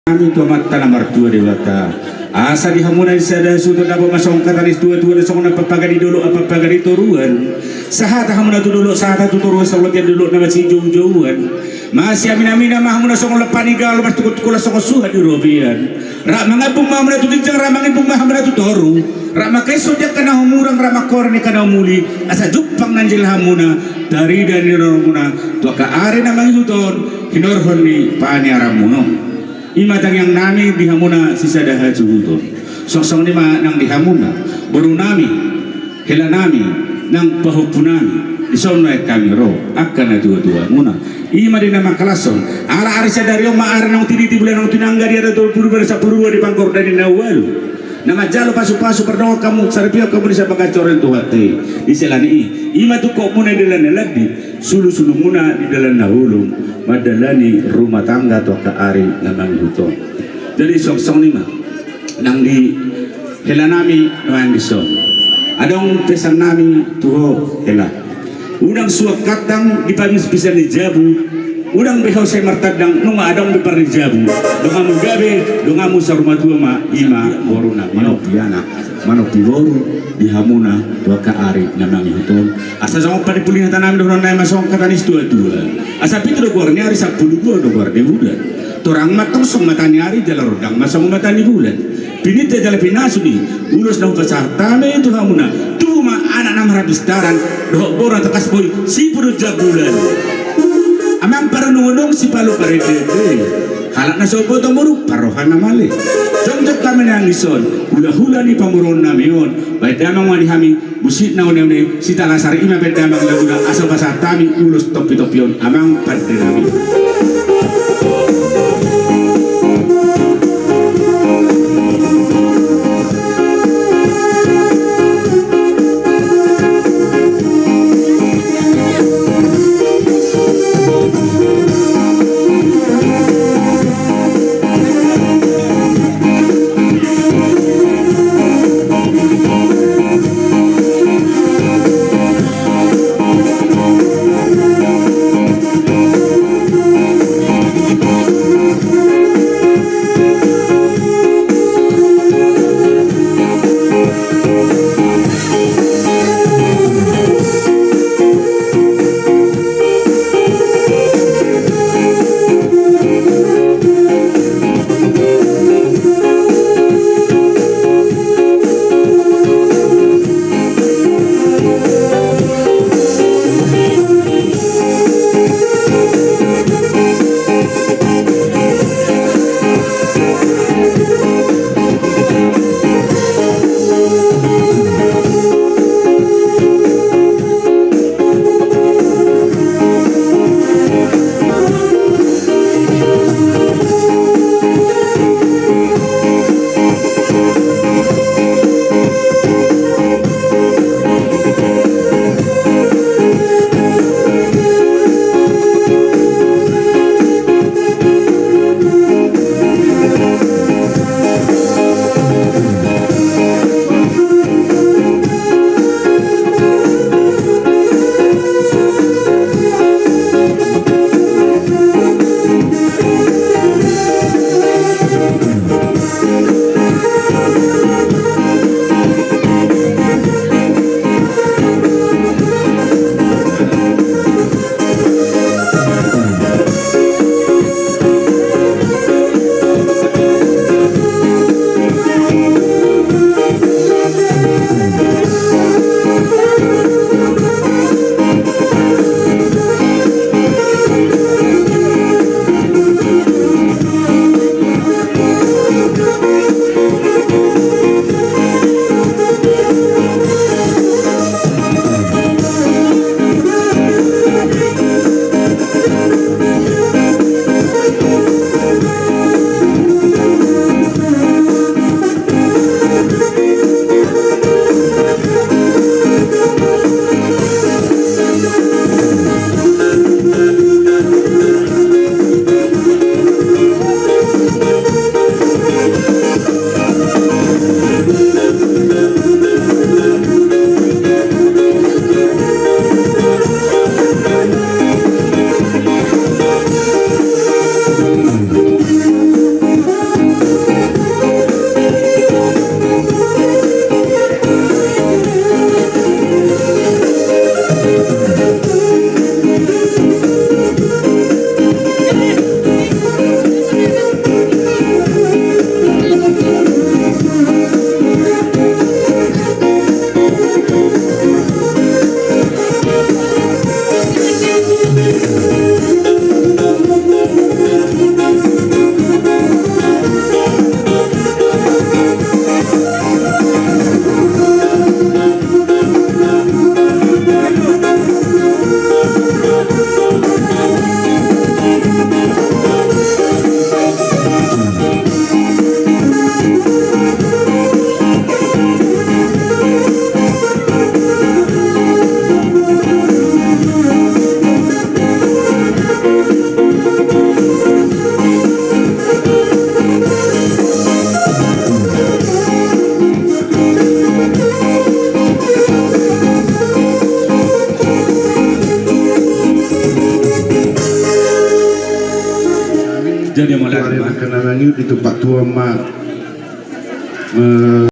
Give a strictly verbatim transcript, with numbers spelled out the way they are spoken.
Hami tu Amanta na martua Debata. Asa di hamuna di sada hasuhuton dapot ma songon hata ni situa-tua na songon ampapaga di dolok ampapaga di toruan. Sahata hamuna tu dolok sahata tu toruan saulatian dolok na masijou-jouan. Masiamin-aminan ma hamuna songon lampak ni gaol, masitungkol-tungkolan songon suhat di robean. Rap mangambung ma hamuna tu ginjang, rap mangambung ma hamuna tu toru. Rap mangkaishon di angka na humurang, rap mangkoor di angka na humuli. Asa jumpang na manjalo hamuna tarida ni ulaonmuna tu angka ari na mangihut on, hinorhon ni paniaranmuna on. I ma tangiangnami di hamuna sisada hasuhuton. Songon i ma nang di hamuna borunami, helanami, nang pahompunami. Dison nuaeng hami ro, angka natuatuamuna. I ma di na mangkalashon, ala ari sadari on ma ari naung tiniti, bulan naung tinangga, di ari tolu pulu, bulan sampulu dua, di panggor dani na ualu, na manjalo pasupasu pardongan hamu, saripeon hamu di sian bagas joro ni Tuhanta i. Di siala ni i, i ma tungkotmuna di dalan na landi, sulusulumuna di dalan na holom, mandalani rumah tangga tu angka ari na mangihut on. Jadi songon i ma nang di helanami nuaeng dison. Adong pesannami tu ho hela. Unang suang kandang di pamispisan ni jabu. Unang be ho sai martandang nunga adong be par ni jabu. Donganmu gabe, donganmu saur matua ma, i ma borunami. Manompi anak, manompi boru di hamuna tu angka ari na mangihut on. Asa songon panimpuli ni hatanami dohonon nami ma songon hata ni situatua. Asa pitu do goar ni ari, sampulu dua do goar ni bulan. Torang ma antong songon mata ni ari, jala rondang ma songon mata ni bulan. Pinantian jala pinasu ni ulos na hupasahat hami tu hamuna. Tubu ma anak na marhapistaran dohot boru na tangkas boi, siput do jambulan. Amang parunungdung, sipalu parende-ende, halak na so botong boru parroha na male. Jongjong hami nang dison, hulahula ni pamoruonnami on. Baen damang ma di hami musik na uneune, sitalasar, i ma baen damang laguna, asa hupasahat hami ulos topitompi on, amang pandenami. Jadi mauliate ma. Tuari na mangiut di tumpak tua ma.